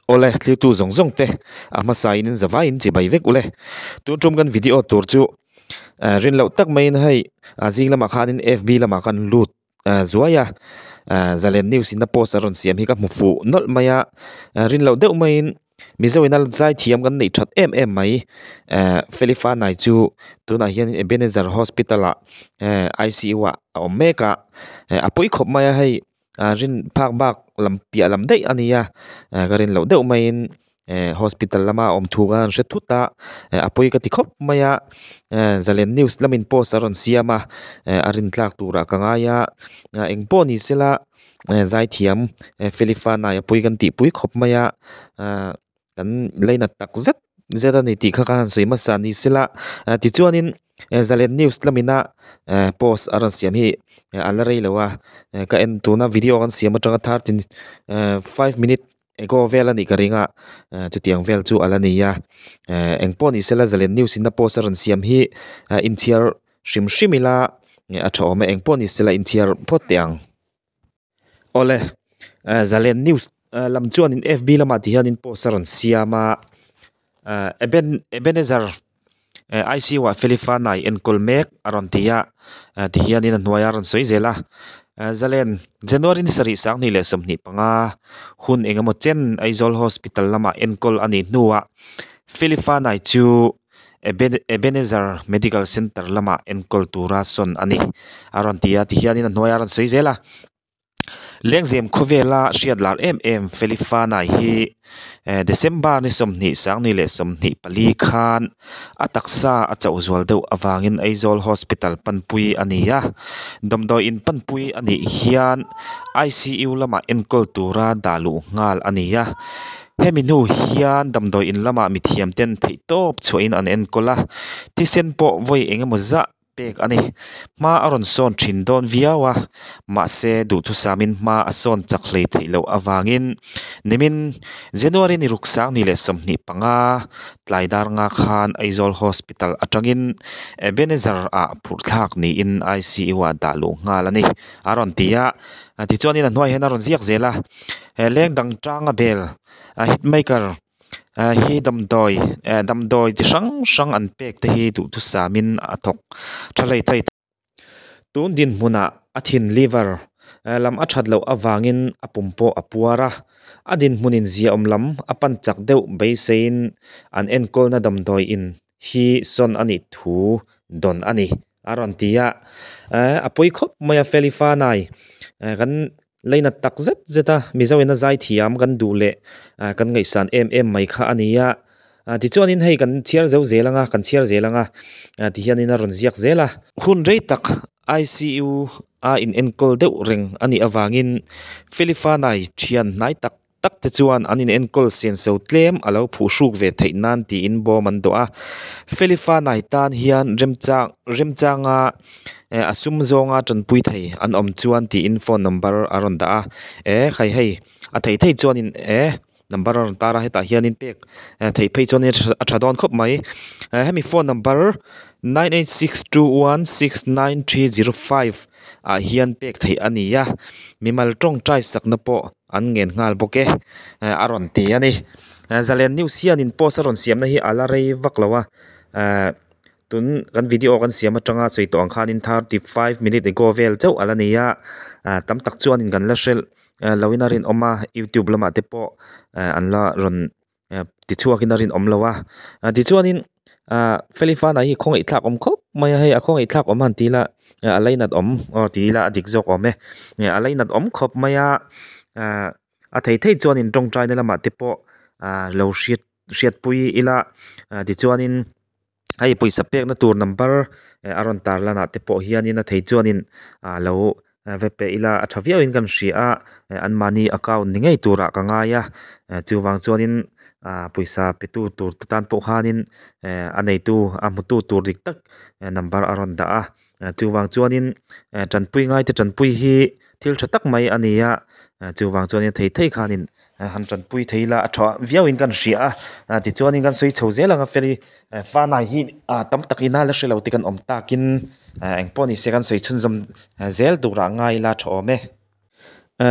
Awle, thlitu zawng zawng te a hmasa in in zavai in chibai vek ule. Tun tum kan video tur chu rin loh tak maiin hei a zing lamah khanin fb lamah khan lut zuai a, Zalen news in a post a rawn siam hi ka hmu fuh nawlh mai a, rin loh deuh maiin Mizo in a zai thiam kan neih that em em mai Felifa nai chu tunah hian Ebenezer hospital ah I_C_U ah a awm mek a, a pawi khawp mai a hei. Ah rin phak bak lam piah lam daih a ni a eh ka rin loh deuh maiin eh hospital lama awm thu khan an hre thut a eh a pawi ka ti khawp mai a eh zalen news lamin post a rawn siam a eh a rin tlak turah ka ngai a ah eng pawh ni sela eh zaithiam eh felifa nai a pawi kan tih pui khawp mai a ah kan lainat tak zet zet a ni tih kha ka han sawi hmasa ni sela ah tichuanin eh zalen news lamina eh post a rawn siam hi a la rei lo a eh ka en tuna video kan siam atanga thirty eh five minute ago vel a nih ka ring a eh chutiang vel chu a la ni a eh eng pawh ni sela zalen news in a post a rawn siam hi ah inchhiar hrim hrim ila a tha awm e eng pawh ni sela inchhiar phawt teh ang. Awle Zalen news lam chuanin fb lamah ti hianin post a rawn siam a Eben Ebenezer I_C_U ah Felifa nai enkawl mek a rawn ti a ti hianin a hnuaia a rawn sawi zel a Zalen January ni sarih sanghnih leh 25 hun eng emaw chen Aizawl hospital lamah enkawl a nih hnuah Felifa nai chu Ebenezer Medical Centre lamah enkawl tura sawn a ni a rawn ti a tihianin a hnuaiah a rawn sawi zel a Lengzem khawvela hriat lar em em Felifanai hi December ni 20 sang 24 khan a taksa a chauh zual deuh avangin Aizawl Hospital panpui a ni a damdawi in panpui a nih hian I_C_U lamah enkawl tura dah luh nghal a ni a. Hemi hnu hian damdawi in lamah mithiam ten theih tawp chhuahin an enkawl a, thisen pawh vawi eng emaw zah pek a ni. Hma a rawn sawn thin dawn viau a, mahse duhthusamin hma a sawn chak hlei theih loh avangin nimin January ni ruk 2025 tlai dar nga khan Aizawl Hospital atangin Ebenezer ah phurhthlak niin I_C_U ah dah luh nghal a ni a rawn ti a, tichuanin a hnuai hian a rawn ziak zel a. He leng dang tanga bel a hit maker hi damdawi eh damdawi chi hrang hrang an pek te hi duhthusam in a thawk tha hlei thei tun dinhmunah a thin liver lam a that loh avangin a pum pawh a puar a a dinhmun in ziahawm lam a pan chak deuh beiseiin an enkawlna damdawi in hi sawn a nih thu dawn a ni a rawn ti a eh a pawi khawp mai a Felifanai eh kan Leinat tak zet zet a, Mizo in a zai thiam kan duh leh kan ngaihsan em em mai kha a ni a. Tichuanin hei kan chhiar zo zel ang a, kan chhiar zel ang a, tihianin a rawn ziak zel a. Hun rei tak I_C_U a in enkawl deuh reng a nih avangin Felifanai thian hnai tak tak te chuan an in enkawl senso tlem a lo phuh hruk ve theih nan tiin bawm an dawh a. Felifanai tan hian remchang remchanga eh a sum zawnga tanpui thei an awm chuan tiin phone number a rawn dah a eh khai hei a thei thei chuanin eh number a rawn tar a hetah hianin pek eh theih phei chuanin a tha dawn khawp mai eh hemi phone number 9862169305 ah hian pek theih a ni a mimal tawngtai sakna pawh an ngen nghal bawk e eh a rawn ti a ni zalen news hianin post a rawn siamna hi a la rei vak lo a eh. Tun kan video kan siam atanga sawi tawh ang khanin 35 minute ago vel chauh a la ni a ah tam tak chuanin kan la hrelh loin a rinawm a youtube lamah te pawh an la rawn tichhuakin a rinawm lo a tichuanin ah Felifana hi khawngaih thlak awm khawp mai a hei a khawngaih thlak awm han ti ila a lainat awm aw ti ila a dik zawk awm e a lainat awm khawp mai a ah a thei thei chuanin tawngtaina lamah te pawh ah lo hriat hriatpui ila tichuanin hei pawisa pekna tur number a rawn tar lanah te pawh hianin a thei chuanin ah lo ve pe ila a tha viauin kan hria a anmahni account ni ngei turah ka ngai a chuvang chuanin ah pawisa pe tu tur te tan pawh khanin a neitu a hmutu tur dik tak number a rawn dah a chuvang chuanin tanpui ngai te tanpui hi thil tha tak mai a ni a chuvang chuanin thei thei khanin han tanpui thei ila a tha viauin kan hria a tichuanin kan sawi chho zel ang a feli fanai hi tam tak ina la hrelo te kan awm takin engpawh ni se kan sawi chhunzawm zel turah ngai ila tha awm e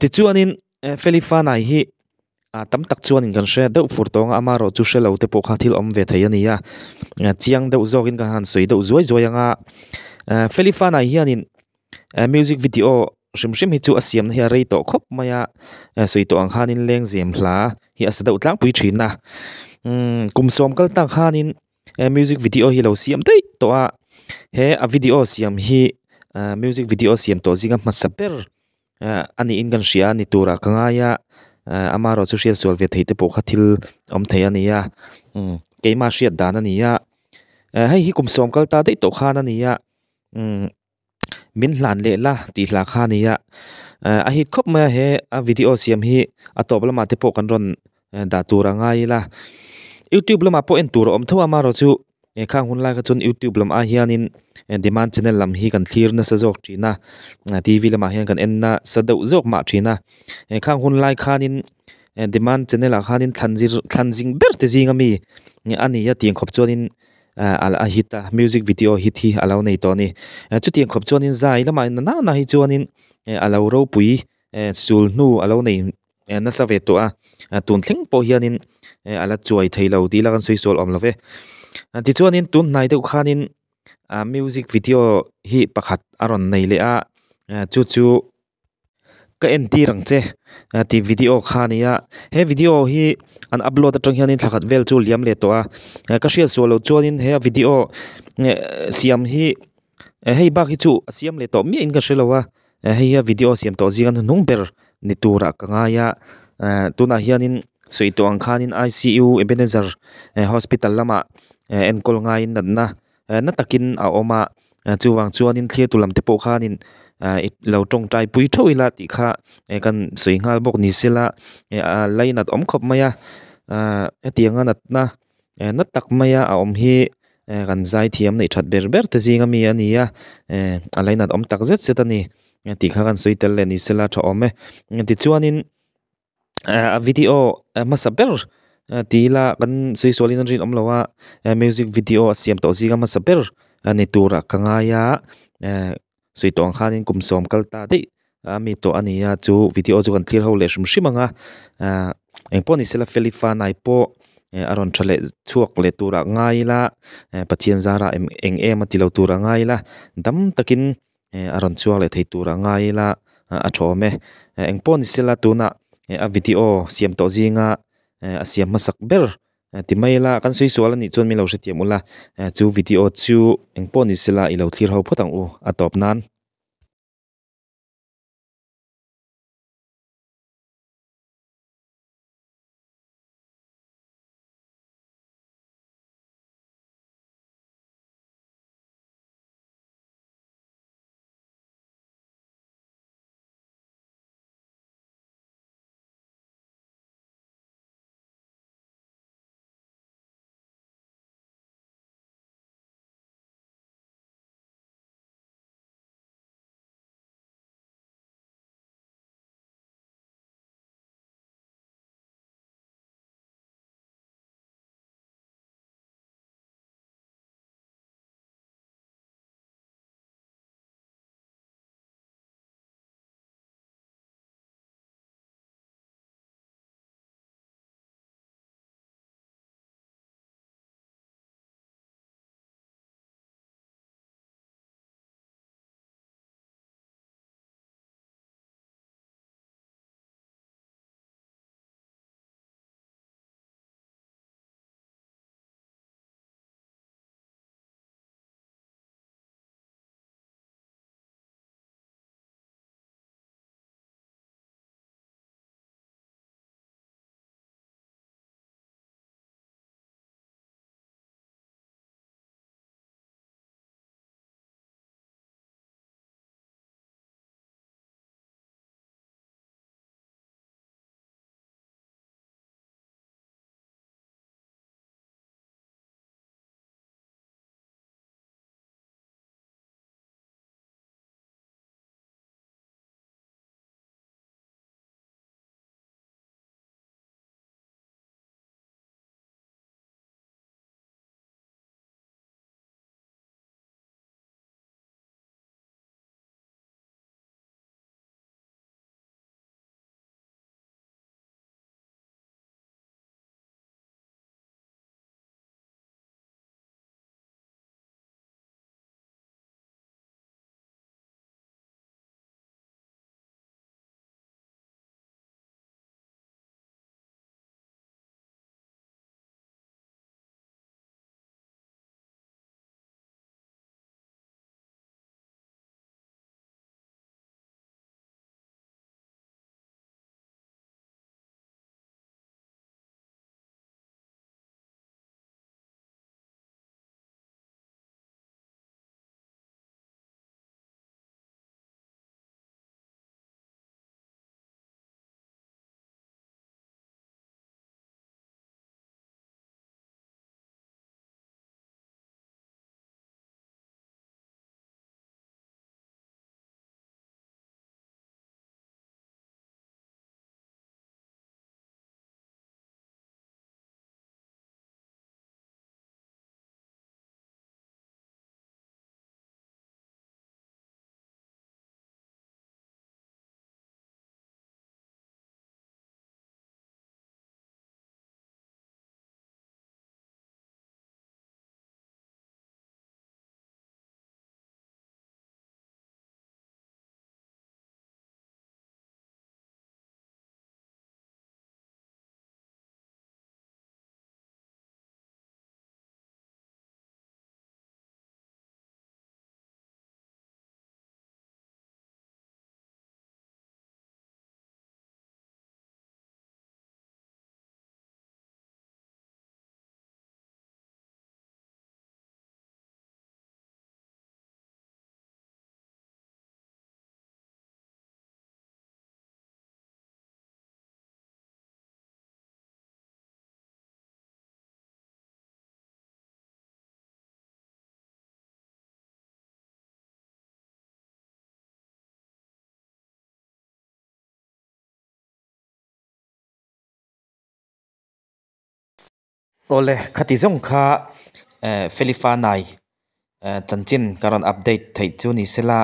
tichuanin feli fanai hi. Tam tak chuanin kan hre deuh fur tawng a amaherawh chu hre lo te pawh kha thil awm ve thei a ni a chiang deuh zawkin ka han sawi deuh zuai zuai ang a Feli Fanai hianin music video hrim hrim hi chu a siamna hi a rei tawh khawp mai a sawi tawh ang khanin lengzem hla hi a sa deuh tlangpui thin a kum sawm kal tak khanin music video hi a lo siam daih tawh a he a video siam hi music video siam tawh zinga hmasa ber a niin kan hria a ni turah ka ngai a amaherawh chu hriat sual ve theih te pawh kha thil awm thei a ni a keimah hriat dan a ni a hei hi kum sawm kal ta daih tawh khan a ni a min hlan leh la tih hla kha a ni a a hit khawp mai a he a video siam hi a tawp lamah te pawh kan rawn dah tur a ngai ila youtube lamah pawh en tur a awm tho a amaherawh chu khang hun lai kha chuan youtube lam ah hianin demand channel lam hi kan thlir nasa zawk thin a T V lamah hian kan en nasa deuh zawk mah thin a khang hun lai khanin demand channel ah khanin thlan zir thlan zing ber te zing ami a ni a tiang khawp chuanin a hit a music video hit hi a lo nei tawh a ni chutiang khawp chuanin zai lamah nana hi chuanin a lo ropui sul hnu a lo nei. Nasa ve tawh a tun thleng pawh hianin a la chuai thei lo tih ila kan sawi sual awm lo ve tichuanin tun hnai deuh khanin music video hi pakhat a rawn nei leh a chu chu ka entir ang che tih video kha a ni a he video hi an upload atang hianin thla khat vel chu liam leh tawh a ka hriat sual loh chuanin he video siam hi hei bak hi chu a siam leh tawh miahin ka hre lo a. Hei hi a video siam tawh zinga hnuhnung ber ni turah ka ngai a tunah hianin sawi tawh ang khanin I_C_U Ebenezer hospital lamah enkawl ngaiin natna na takin a awm a chuvang chuanin thlir tu lam te pawh khanin lo tawngtai pui theuh ila tih kha kan sawi nghal bawk ni sela a lainat awm khawp mai a hetianga natna na tak maia a awm hi kan zaithiam neih that ber ber te zinga mi a ni a a lainat awm tak zet zet a ni tih kha kan sawi tel leh ni sela tha awm e tichuanin a video hmasa ber ti ila kan sawi sualin a rinawm lo a music video a siam tawh zinga hmasa ber a ni turah ka ngai a. Sawi tawh ang khanin kum sawm kal ta daih a mi tawh a ni a chu video chu kan thlir ho leh hrim hrim ang a ah engpawh ni sela Feli Fanai pawh a rawn tha leh chhuak leh turah ngai ila Pathian zarah eng em a ti lo turah ngai ila dam takin a rawn chhuak leh thei turah ngai ila a tha awm e engpawh ni sela tunah a video siam tawh zinga a siam hmasak ber Ti mai ila, kan sawi sual a nih chuan min lo hrethiam ula, chu video chu eng pawh ni sela i lo thlir ho phawt ang u a tawp nan. Awle, khati zawng kha Felifa nai chanchin ka rawn update theih chu ni sela,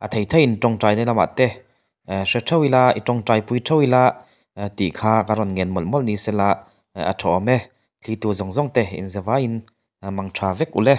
a thei theiin tawngtaina lamah te hre theuh ila, i tawngtai pui theuh ila tih kha ka rawn ngen mawlh mawlh ni sela a tha awm e. Thlitu zawng zawng te inzavaiin mang tha vek ule.